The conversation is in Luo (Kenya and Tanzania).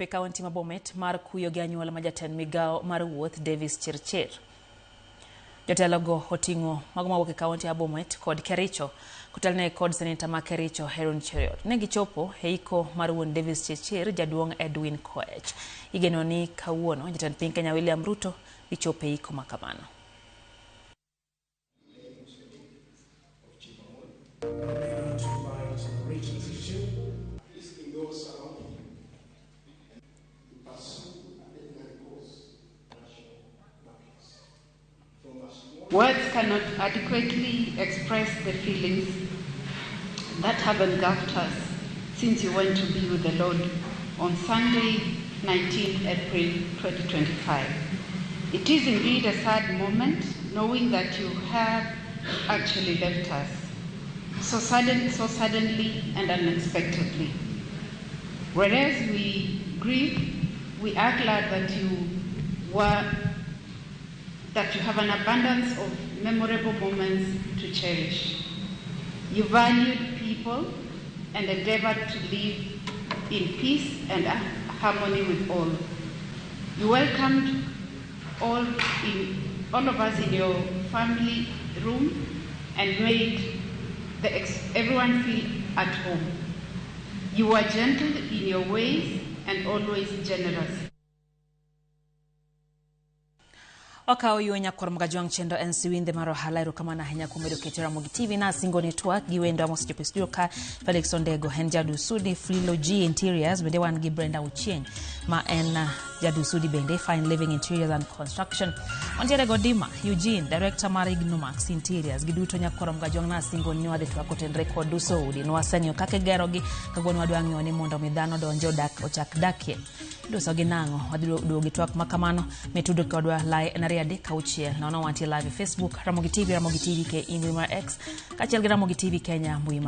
ochopo e kaunti ma Bomet mar kuyo gi anyuola ma jatend migawo mar wuoth Davis Chirchir. Jotelogo oting'o mago mawuok e kaunti ya Bomet kod Kericho kotelne kod seneta ma Kericho Haron Cheruiyot. Ne gichopo e iko mar wuon Davis Chirchir jaduong' Edwin Koech. Igeno ni kawuono jatend piny Kenya William Ruto dhi chopo e iko ma kamano. Words cannot adequately express the feelings that have engulfed us since you went to be with the Lord on Sunday, 19 April 2025. It is indeed a sad moment knowing that you have actually left us so suddenly and unexpectedly. Whereas we grieve, we are glad that you have an abundance of memorable moments to cherish. You valued people and endeavored to live in peace and harmony with all. You welcomed all of us in your family room and made everyone feel at home. You were gentle in your ways and always generous. Wakawo ywe nyakwar Mgajwang' chendo en siwindhe mar ohala. Erokamano ahinya kuom bedo keto Ramogi TV. Nasingo ni twak gi wendo mosechopo e studio ka Felix Ondego en jadusudi Flilo G Interiors, bende wan gi Brenda Ochieng ma en jadusudi bende Fine Living Interiors and Construction. Wantiere Godima Eugene, director mar Ignomax Interiors. Giduto nyakwar Mgajwang' nasingo ni wadhi twak kotenre kod duso udi. Nwaseng'iyo kaka igerogi, kawuono wadwa ng'iyo ni mondo mi dhano donje odak ochak dakie. Duso gi nang'o? Wadhi duogo gi twak makamano. Metudo kodwa lai en 2 3 6 0 wantie live e Facebook Ramogi TV, Ramogi TV ke mbui mar X kaachiel gi Ramogi TV Kenya mbui mar